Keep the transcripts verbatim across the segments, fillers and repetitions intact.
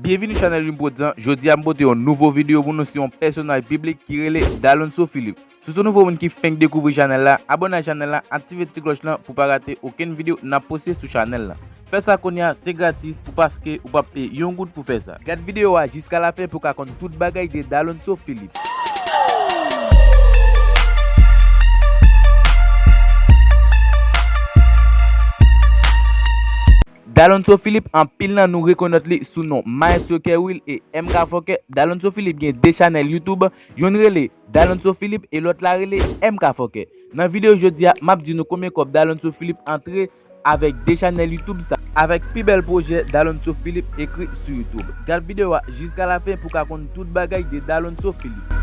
Byenvini chanèl Youn Prodz lan. Jodi a m pote yon nouvo videyo pou nou sou yon pèsonaj piblik ki rele Dalonso Philippe. Si w se yon nouvo moun ki fenk dekouvri chanèl la, abòne ak chanèl la, aktive ti klòch lan pou w pa rate okenn videyo n ap poste sou chanèl la. Fè sa kounye a, se gratis pou paske ou p ap peye yon goud pou fè sa. Gad videyo a jiska lafen pou w ka konn tout bagay de Dalonso Philippe. Dalonso Philippe, anpil nan nou rekonèt li sou non Maestro Kerwill e M K Fòkè. Dalonso Philippe gen de chanèl YouTube, youn rele Dalonso Philippe e lòt la rele M K Fòkè. Nan videyo jodi a, m ap di nou konbyen kòb Dalonso Philippe antre avèk de chanèl YouTube sa, avèk pi bèl pwojè Dalonso Philippe ekri sou YouTube. Gad videyo a jiska lafen pou w ka konn tout bagay de Dalonso Philippe.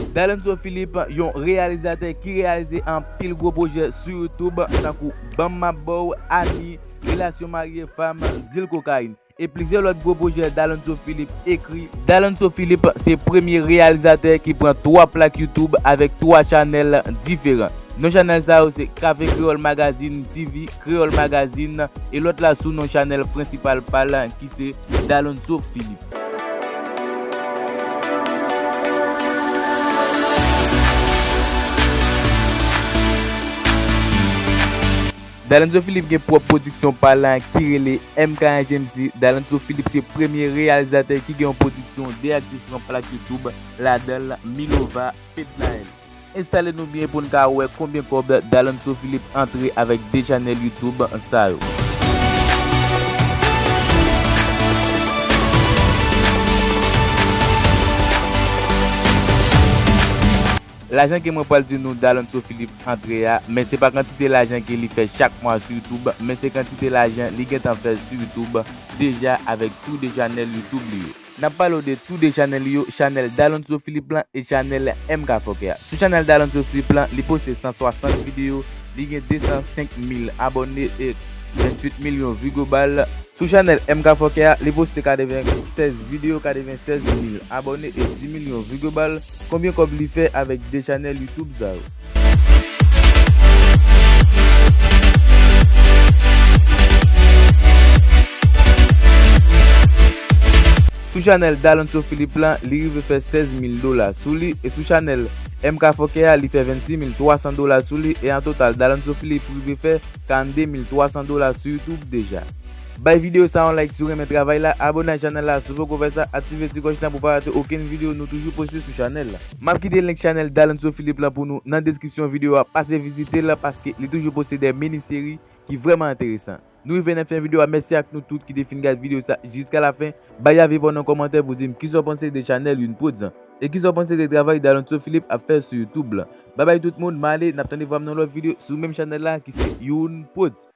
Dalonso Philippe, yon reyalizatè ki reyalize anpil gwo pwojè sou YouTube, tankou Ban m m ap ba w, Ani, Relasyon marye fanm, Dil kokayin, e plizyè lòt gwo pwojè Dalonso Philippe ekri. Dalonso Philippe se premye reyalizatè ki pran twa plak YouTube avèk twa chanèl diferan. Non chanèl sa yo se Kafe Kreyòl Magazine T V, Kreyòl Magazine, e lòt la sou non chanèl prensipal pa l ki se Dalonso Philippe. Dalonso Philippe gen pwòp pwodiksyon pa l ki rele M K H M C. Dalonso Philippe se premye reyalizatè ki gen yon pwodiksyon de aktris pran plak YouTube, ladan l Milova Fednaelle. Enstale nou byen pou n ka wè konbyen kòb Dalonso Philippe antre avèk de chanèl YouTube sa yo. Lajan ke mwen pral di nou Dalonso Philippe antre a, men se pa kantite lajan ke li fè chak mwa sou YouTube, men se kantite lajan li gentan fè sou YouTube deja avèk tou de chanèl YouTube li yo. N ap pale w de tou de chanèl li yo, chanèl Dalonso Philippe lan e chanèl M K Fòkè a. Sou chanèl Dalonso Philippe lan, li poste san swasant videyo, li gen de san senk mil abòne e venntuit milyon vi global. Sou chanèl M K Fòkè a, li poste katrevennsèz videyo, katrevennsèz mil abòne e dis milyon vi global. Konbyen kòb li fè avèk de chanèl YouTube sa yo? Sou chanèl Dalonso Philippe lan, li rive fè sèz mil dola sou li, e sou chanèl M K Fòkè a, li fè vennsis mil twasan dola sou li, e an total, Dalonso Philippe rive fè karannde mil twasan dola sou YouTube deja. Bay videyo sa yon like si w renmen travay la, abòne ak chanèl la si w poko fè sa, aktive ti klòch lan pou w pa rate okenn videyo nou toujou poste sou chanèl la. M ap kite link chanèl Dalonso Philippe lan pou nou nan deskripsyon videyo a, pase vizite l paske li toujou poste de mini seri ki vrèman enteresan. Nou rive nan fen videyo a, mèsi ak nou tout ki te fin gad videyo sa jiska lafen. Bay avi pa w nan kòmantè pou di m kisa w panse de chanèl Youn Prodz lan, e kisa w panse de travay Dalonso Philippe ap fè sou YouTube lan. Babay tout moun, m ale, n ap tande vwa m nan lòt videyo sou menm chanèl la ki se Youn Prodz.